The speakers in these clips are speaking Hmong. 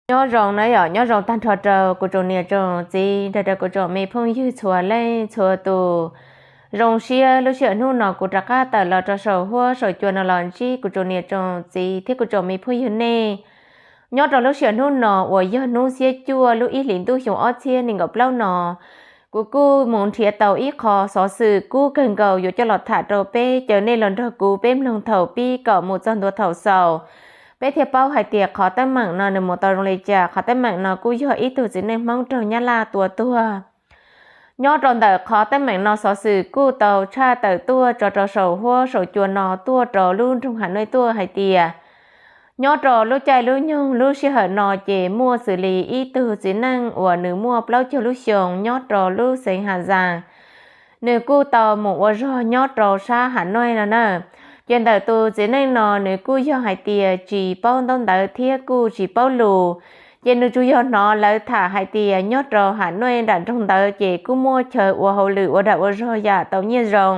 Nyob zoo na yom, nyob zoo tag nrho rau kuv tsoom niam tsoom txiv, nrog rau kuv tsoom me phooj ywg txhua leej txhua tus. Zoo siab lub sij hawm hnub no kuv rov qab tawm los rau saum huab saum cua no los ntsib kuv tsoom niam tsoom txiv thiab kuv tsoom me phooj ywg nej. Nyob rau lub sij hawm hnub no uas yog hnub xiab cuaj lub ib hlis ntuj xyoo ob txhiab nees nkaum plaub no, kuv kuj mus nrhiav tau ib qho xov xwm kub kawg nkaus yuav coj los tham rau peb, caw nej los nrog kuv peb mloog thaum pib kom mus txog ntua thaum xaus, peb thiaj paub hais tias qhov teeb meem no nws mus tau zoo li cas. Qhov teeb meem no kuj yog ib tug txiv neej Hmoob raug Nyab Laj tua tuag. Nyob rau ntawm qhov teeb meem no xov xwm kuj tau tshaj tawm tuaj tso rau saum huab saum cua no tuaj rau lub nroog Ham Nuj tuaj hais tias, nyob rau lub caij lub nyoog lub sij hawm no ces muaj xws li ib tug txiv neej uas nws muaj plaub caug lub xyoo nyob rau lub xeev Has Zaas, nws kuj tau mus ua zog nyob rau sab Ham Nuj no na. Ces ntawm tus txiv neej no nws kuj yog hais tias tsis paub ntaub ntawv thiab kuj tsis paub lus, ces nws tsuas yog hnov lawv tham hais tias nyob rau Ham Nuj nram nroog ntawd ces kuj muaj chaw ua hauj lwm ua dag ua zog yam tau nyiaj zoo.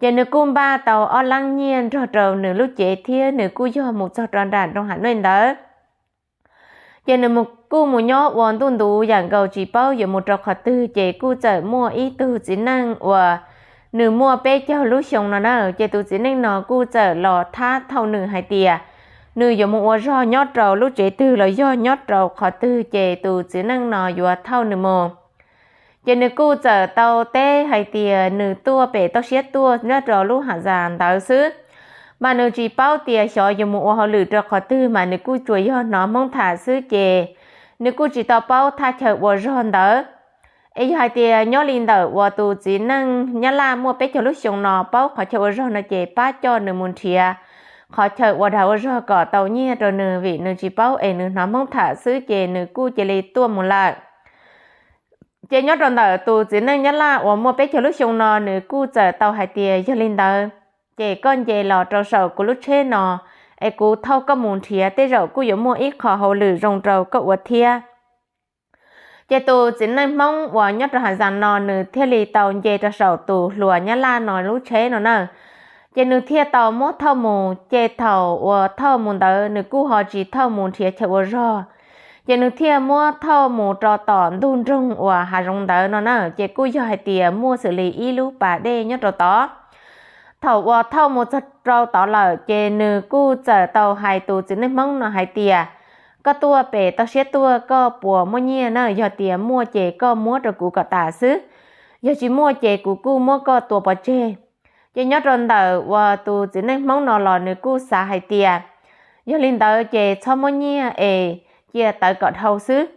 Ces nws kuj npaj tau ob lab nyiaj nrog rau nws lub cev thiab nws kuj yog mus txog rau nram nroog Ham Nuj ntawd. Ces nws kuj mus nyob ua ntuj ntuv yam nkaus tsis paub yuav mus rau qhov twg, ces kuj txawm muaj ib tug txiv neej uas nws muaj peb caug lub xyoo no na. Ces tus txiv neej no kuj txawm los thab thauj nws hais tias nws yuav mus ua zog nyob rau lub tsev twg los yog nyob rau qhov twg ces tus txiv neej no yuav thauj nws mus. Ces nws kuj txawm tau teb hais tias nws tuaj pem toj siab tuaj nyob rau lub Ham Zaas ntawd xwb, mas nws tsis paub tias xyov yuav mus ua hauj lwm rau qhov twg, mas nws kuj tsuas yog hnov Hmoob tham xwb ces nws kuj tsis tau paub thaj chaw ua zog ntawd. Es yog hais tias nyob li ntawm uas tus txiv neej Nyab Laj muaj peb caug lub xyoo no paub qhov chaw ua zog no ces pab coj nws mus nrhiav qhov chaw ua dag ua zog kom tau nyiaj rau nws, vim nws tsis paub es nws hnov Hmoob tham xwb ces nws kuj cia li tuaj mus lawm. Ces nyob rau ntawm tus txiv neej Nyab Laj uas muaj peb caug lub xyoo no nws kuj txawm tau hais tias yog li ntawd ces koj nce los rau saum kuv lub tsheb no, es kuv thauj koj mus nrhiav tej zaum kuj yuav muaj ib qho hauj lwm zoo rau koj ua thiab. Ces tus txiv neej Hmoob uas nyob rau Ham Zaas no nws thiaj li tau nce rau saum tus hluas Nyab Laj no lub tsheb no na. Ces nws thiaj tau muab thauj mus, ces thaum uas thauj mus ntawd nws kuj ho tsis thauj mus nrhiav chaw ua zog, ces nws thiaj muab thauj mus rau tom ntug nroog uas hav zoov ntawd no na. Ces kuj yog hais tias muaj xws li ib lub pas dej nyob rau tod. Thaum uas thauj mus txog rau tod lawm ces nws kuj txawm tau hais tus txiv neej Hmoob no hais tias, koj tuaj pem toj siab tuaj koj puas muaj nyiaj na? Yog tias muaj ces koj muab rau kuv kom tas xwb, yog tsis muaj ces kuv kuj muab koj tua pov tseg. Ces nyob rau ntawm uas tus txiv neej Hmoob no los nws kuj xav hais tias, yog li ntawd ces txhob muab nyiaj es cia tawv kom dhau xwb.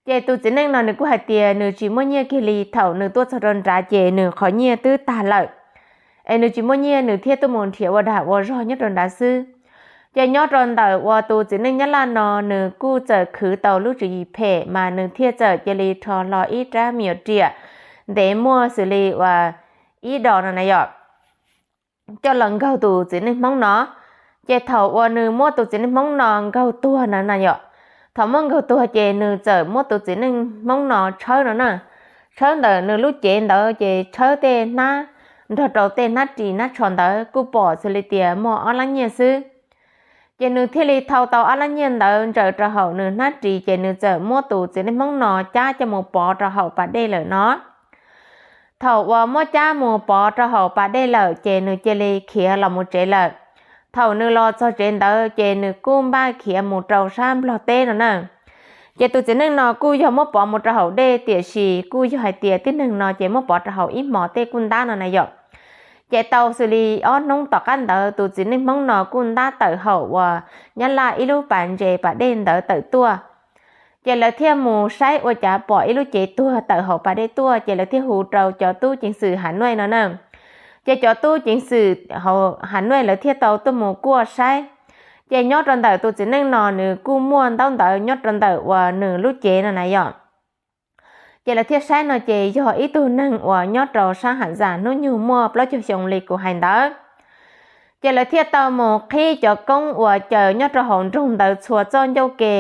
Ces tus txiv neej no nws kuj hais tias nws tsis muaj nyiaj kiag li, thaum nws tuaj txog rau nrad ces nws qhov nyiaj twb tag lawm, es nws tsis muaj nyiaj nws thiaj tuaj mus nrhiav ua dag ua zog nyob rau nrad xwb. Ces nyob rau ntawm uas tus txiv neej Nyab Laj no nws kuj txawm khwv tau lub tswv yim phem mas nws thiaj txawm cia li rho hlo ib rab me nyuam riam ntev muaj xws li uas ib dos no na yom, coj los nkaug tus txiv neej Hmoob no. Ces thaum uas nws muab tus txiv neej Hmoob no nkaug tuag na na yom, thaum muab nkaug tuag ces nws txawm muab tus txiv neej Hmoob no tshawb no na, tshawb ntawm nws lub cev ntawd ces tshawb tej hnab nrog rau tej hnab ris hnab tsho ntawd kuj pom xws li tias muaj ob lab nyiaj xwb. Ces nws thiaj li thau tau ob lab nyiaj ntawd ntsaws rau hauv nws hnab ris ces nws txawm muab tus txiv neej Hmoob no cab coj mus pov rau hauv pas dej lawm no. Thaum uas muab cab mus pov rau hauv pas dej lawm ces nws cia li khiav los mus tsev lawm. Thaum nws los txog tsev ntawd ces nws kuj npaj khiav mus rau sab Nplog teb no na. Ces tus txiv neej no kuj yog muab pov mus rau hauv dej, tiam sis kuj yog hais tias tib neeg no ces muab pov rau hauv ib hmos tej kuj ntab no na yom. Ces tau xws li ob hnub tom qab ntawd tus txiv neej Hmoob no kuj ntab tawm hauv uas Nyab Laj ib lub pas ntses pas dej ntawd tawm tuaj. Ces lawv thiaj mus saib ua cas pom ib lub cev tuag tawm hauv pas dej tuaj, ces lawv thiaj hu rau cov tub ceev xwm Ham Nuj no na. Ces cov tub ceev xwm Ham Nuj lawv thiaj tau tuaj mus kuaj saib. Ces nyob rau ntawm tus txiv neej no nws kuj muaj ntaub ntawv nyob rau ntawm uas nws lub cev no na yom. Ces lawv thiaj saib no ces yog ib tug neeg uas nyob rau sab Ham Zas hnub nyoog muaj plaub caug xyoo li kuv hais ntawd. Ces lawv thiaj tau mus qhib cov koob uas caws nyob rau hauv nroog ntawd txhua txoj ncauj ke.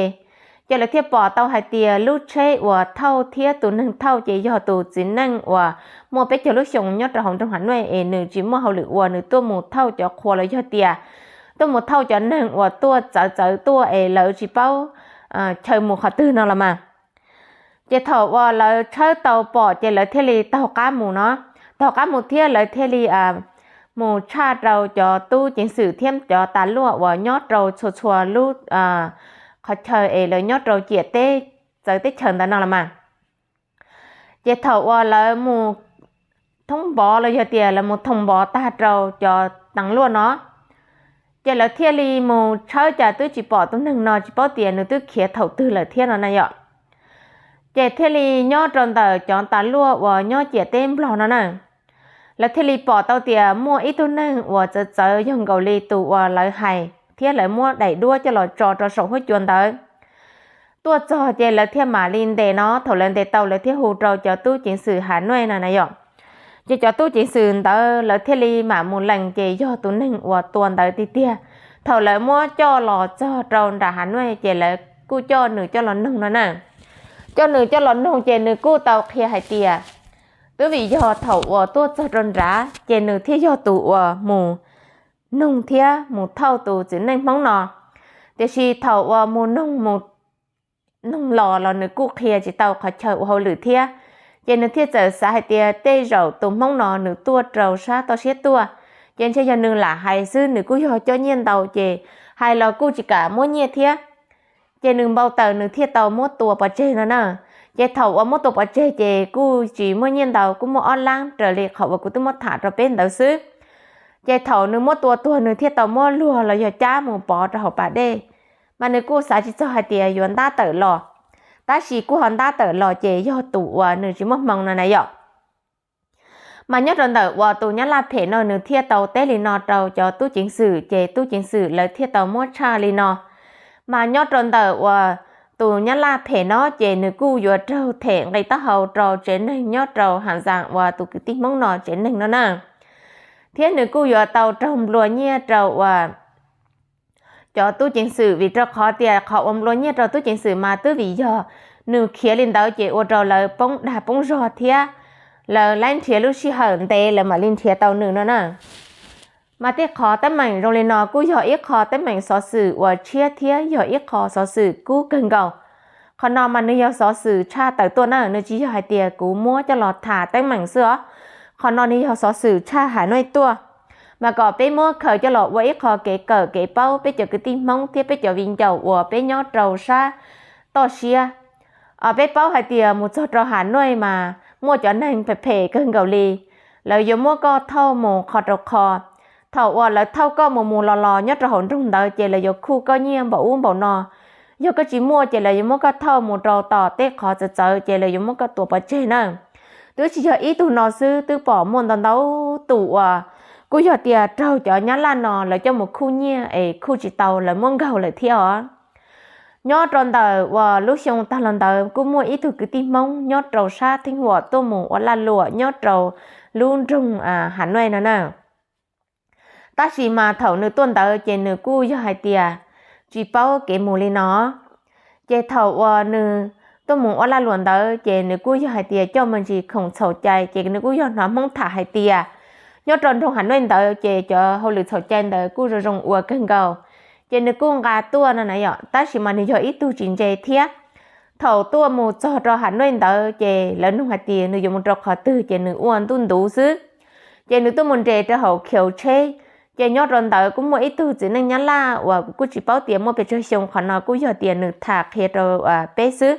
Ces lawv thiaj pom tau hais tias lub tsheb uas thauj thiab tus neeg thauj ces yog tus txiv neej uas muaj peb caug lub xyoo nyob rau hauv nroog Ham Nuj es nws tsis muaj hauj lwm ua, nws tuaj mus thauj cov qhua los yog tias tuaj mus thauj cov neeg uas tuaj txawv txawv tuaj es lawv tsis paub chaw mus qhov twg no los mas. Ces thaum uas lawv tshawb tau pom ces lawv thiaj li taug qab mus no, taug qab mus thiab lawv thiaj li mus tshaj rau cov tub ceev xwm thiab cov tas luaj uas nyob rau txhua txhua lub qhov chaw es lawv nyob rau ciam teb txawv teb chaws ntawd no los mas. Ces thaum uas lawv mus thoob npov los yog tias lawv mus thoom npov tag rau cov tas luaj no, ces lawv thiaj li mus tshawb cas twb tsis pom tus neeg no, tsis paub tias nws twb khiav thaum twg lawm thiab no na yom. Ces thiaj li nyob rau ntawm cov tas luaj uas nyob ciam teb Nplog no na, lawv thiaj li pom tau tias muaj ib tug neeg uas txawv txawv yog nkaus li tus uas lawv hais thiab lawv muab daim duab coj los tso rau saum huab cua ntawd tuaj txog, ces lawv thiaj mam li ntes no. Thaum lawv ntes tau lawv thiaj hu rau cov tub ceev xwm Hav Nuaj no na yom. Ces cov tub ceev xwm ntawd lawv thiaj li mam mus lees ces yog tus neeg uas tua ntawd tiag tiag. Thaum lawv muab coj los txog rau nram Hav Nuaj ces lawv kuj coj nws coj los noog no na. Coj nws coj los noog ces nws kuj tau qhia hais tias twb vim yog thaum uas tuaj txog rau nrad ces nws thiaj yog tus uas mus noog thiab mus thauj tus txiv neej Hmoob no. Tiam sis thaum uas mus noog mus noog los los nws kuj qhia tsis tau qhov chaw ua hauj lwm thiab. Ces nws thiaj txawm xav hais tias tej zaum tus Hmoob no nws tuaj rau sab toj siab tuaj, ces ntshe yog nws lam hais xwb, nws kuj yog coj nyiaj ntau ces hais los kuj tsis kam muab nyiaj thiab. Ces nws npau taws nws thiaj tau muab tua pov tseg no na. Ces thaum uas muab tua pov tseg ces kuj tsis muaj nyiaj ntau, kuj muaj ob lab raws li qhov uas kuv twb muab tham rau peb ntawd xwb. Ces thaum nws muab tua tuag nws thiaj tau muab luag los yog cab mus pov rau hauv pas dej, mas nws kuj xav tsis txog hais tias yuav ntab tawm los, tab sis kuj ho ntab tawm los ces yog tus uas nws tsis muaj hmoo no na yom. Mas nyob rau ntawm uas tus nyab laj phem no nws thiaj tau teb li no rau cov tub ceev xwm ces tub ceev xwm lawv thiaj tau muab tshaj li no. Mas nyob rau ntawm uas tus nyab laj phem no ces nws kuj yuav raug them nqi taub hau rau tsev neeg nyob rau Hav Zaas uas tus kwv tij Hmoob no tsev neeg no na, thiab nws kuj yuav tau raug nplua nyiaj rau uas cov tub ceev xwm, vim rau qhov tias qhov uas nplua nyiaj rau tub ceev xwm mas twb vim yog nws khiav li ntawd ces ua rau lawv poob dag poob zog thiab lawv laib nrhiav lub sij hawm ntev lawv mam li nrhiav tau nws no na. Mas tej qhov teeb meem zoo li no kuj yog ib qho teeb meem xov xwm uas tshiab thiab yog ib qho xov xwm kub kawg nkaus. Qhov no mas nws yog xov xwm tshaj tawm tuaj na, nws tsis yog hais tias kuv muab coj los tham teeb meem xwb os. Qhov no nws yog xov xwm tshaj Hav Nuaj tuaj, mas kom peb muab khaws coj los ua ib qho kev kawm kev paub peb cov kwv tij Hmoob thiab peb cov viv ncaus uas peb nyob rau sab toj siab. Peb paub hais tias mus txog rau Hav Nuaj mas muaj cov neeg phem phem kawg nkaus li, lawv yuav muab koj thauj mus qhov rau qhov. Thaum uas lawv thauj koj mus mus los los nyob rau hauv nroog ntawd ces lawv yuav khuj koj nyiaj npaum ub npaum no. Yog koj tsis muaj ces lawv yuav muab koj thauj mus rau tom tej qhov txawv txawv ces lawv yuav muab koj tua pov tseg na. Twb tsis yog ib tug no xwb, twb pom muaj ntau ntau tus uas kuj yog tias raug cov nyab laj no lawv coj mus khuj nyiaj es khuj tsis tau lawv muab nkaug lawm thiab os. Nyob rau ntawm uas lub xyoo tag los ntawd kuj muaj ib tug kwv tij Hmoob nyob rau sab Theej Huam tuaj mus ua lag luam nyob rau lub nroog Hav Nuaj no na. Tab sis mas thaum nws tuaj ntawd ces nws kuj yog hais tias tsis paub kev mus li no. Ces thaum uas nws tuaj mus ua lag luam ntawd ces nws kuj yog hais tias coj me ntsis khoom txhaum cai, ces nws kuj yog hnov Hmoob tham hais tias nyob rau nroog Hav Nuaj ntawd ces cov hauj lwm txhaum cai ntawd kuj zoo zoo ua kawg nkaus. Ces nws kuj nqa tuaj no na yom, tab sis mas nws yog ib tug tsis ntse thiab. Thaum tuaj mus txog rau Hav Nuaj ntawd ces lawv nug hais tias nws yuav mus rau qhov twg ces nws ua ntuj ntuv xwb. Ces nws tuaj mus nres rau hauv khiv tsheb. Ces nyob rau ntawd kuj muaj ib tug txiv neej nyab laj uas kuv kuj tsis paub tias muaj pes tsawg xyoo, qhov no kuj yog tias nws tham qhia rau peb xwb.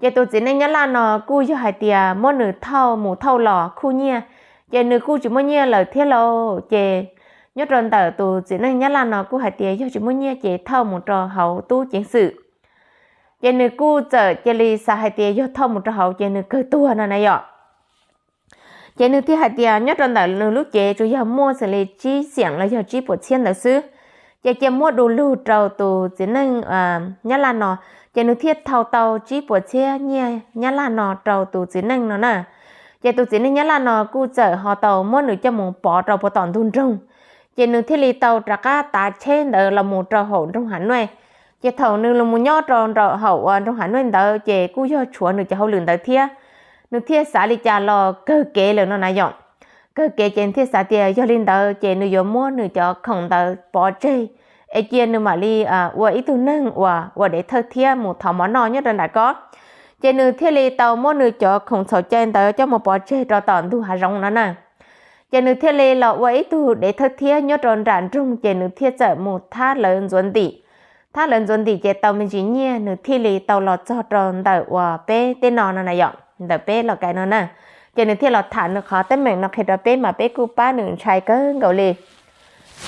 Ces tus txiv neej nyab laj no kuj yog hais tias muab nws thauj mus thauj los khuj nyiaj, ces nws kuj tsis muaj nyiaj lawm thiab lauj. Ces nyob rau ntawm tus txiv neej nyab laj no kuj hais tias yog tsis muaj nyiaj ces thauj mus rau hauv tub ceev xwm. Ces nws kuj txawm cia li xav hais tias yog thauj mus rau hauv ces nws kawg tuag no na yom. Ces nws thiaj hais tias nyob rau ntawm nws lub cev tsuas yog muaj xws li tsib xees los yog tsib puas txhiab ntawd xwb. Ces cia muab du lug rau tus txiv neej nyab laj no, ces nws thiaj thau tau tsib puas txhiab nyiaj nyab laj no rau tus txiv neej no na. Ces tus txiv neej nyab laj no kuj txawm ho tau muab nws coj mus pov rau puag tom ntug nroog. Ces nws thiaj li tau rov qab tav tsheb ntawd los mus rau hauv nroog Hav Nuaj. Ces thaum nws los mus nyob rau hauv uas nroog Hav Nuaj ntawd ces kuj yog tshuav nws cov hauj lwm ntawd thiab. Nws thiaj xav li cas los kawg kev lawm no na yom. Kawg kev ces nws thiaj xav tias yog li ntawd ces nws yuav muab nws cov khoom ntawd pov tseg es cia nws mam li ua ib tug neeg uas ua dev thawj thiab mus thov mov noj nyob rau nram ko. Ces nws thiaj li tau muab nws cov khoom txhaum cai ntawd coj mus pov tseg rau tom ntug hav zoov no na. Ces nws thiaj li los ua ib tug dev thawj thiab nyob rau nram nroog, ces nws thiaj txawm mus thab lawv ntxuav ntim. Thab lawv ntxuav ntim ces tau me ntsis nyiaj, nws thiaj li tau los txog rau ntawm uas peb teb no no na yom, ntawm peb los kais no na. Ces nws thiaj los tham nws qhov teeb meem no qhia rau peb mas peb kuj pab nws ntshai kawg nkaus li.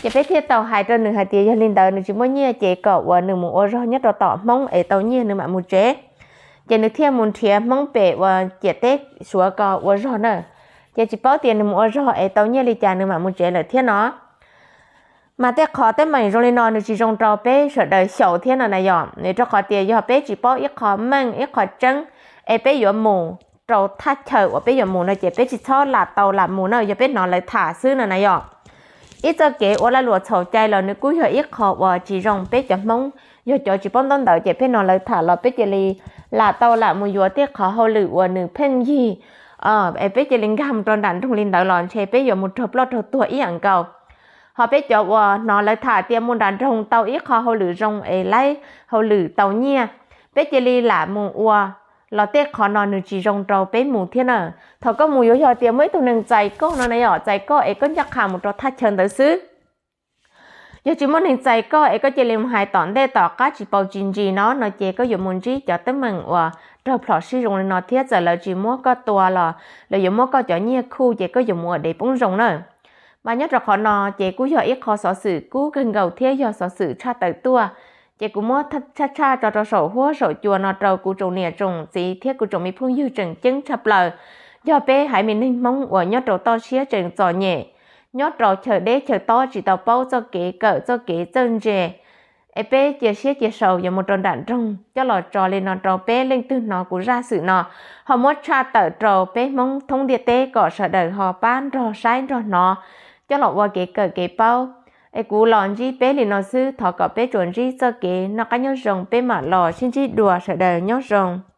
Ces peb thiaj tau hais rau nws hais tias yog li ntawd nws tsis muaj nyiaj ces kom uas nws mus ua zog nyob rau tom Hmoob es tau nyiaj nws mam mus tsev. Ces nws thiaj mus nrhiav Hmoob pem uas ciam teb Suav ko ua zog na. Ces tsis paub tias nws mus ua zog es tau nyiaj li cas nws mam mus tsev lawm thiab no. Mas tej qhov teeb meem zoo li no nws tsis zoo rau peb sawv daws xyaum thiab no na yom, rau qhov tias yog peb tsis paub ib qho meej ib qho tseeb es peb yuav mus rau thaj chaw uas peb yuav mus no ces peb tsis txhob lam tau lam mus na, yog peb hnov lawv tham xwb no na yom. Ib txoj kev ua lag luam txhaum cai los nws kuj yog ib qho uas tsis zoo peb cov Hmoob, yog cov tsis paub ntaub ntawv ces peb hnov lawv tham los peb cia li lam tau lam mus yuav tej qhov hauj lwm uas nws pheej yig, es peb cia li nkag mus rau nram nroog li ntawd los ntshe peb yuav mus raug ploj raug tuag ib yam nkaus. Ho peb cov uas hnov lawv tham tias mus nram nroog tau ib qho hauj lwm zoo es laib hauj lwm tau nyiaj, peb cia li lam mus ua los tej qhov no nws tsis zoo rau peb mus thiab na. Thaum koj mus yuav yog tias muaj ib tug neeg txais koj no na yom, txais koj es koj ncaj qha mus rau thaj chaw ntawd xwb. Yog tsis muaj neeg txais koj es koj cia li mus hais tom ntej tom qab tsis paus tsis ntsis no no ces koj yuav mus ntsib cov teeb meem uas raug plhom sib zoo li no thiab txawm lawv tsis muab koj tua los lawv yuav muab koj cov nyiaj khuj ces koj yuav mus ua dev poob zoo na. Mas nyob rau qhov no ces kuj yog ib qho xov xwm kub kawg nkaus thiab yog xov xwm tshaj tawm tuaj. Ces kuv muab tshaj tshaj tso rau saum huab saum cua no rau kuv tsoom niam tsoom txiv thiab kuv tsoom me phooj ywg tseem ceeb tshaj plaws. Yog peb haiv me neeg Hmoob uas nyob rau toj siab tseem txom nyem, nyob rau chaw deb chaw tob tsis tau paub txoj kev kawm txoj kev txawj ntse, es peb cia siab cia sau yuav mus rau nram nroog coj los tso li no rau peb leej twg hnov kuv zaj xwm no ho muab tshaj tawm rau peb Hmoob thoob ntiaj teb kom sawv daws ho pab nrog saib nrog hnov, coj los ua kev kawm kev paub. Es kuv los ntsib peb li no xwb, thov kom peb tsuas ntsib txoj kev noj qab nyob zoo, peb mam los sib ntsib dua, sawv daws nyob zoo.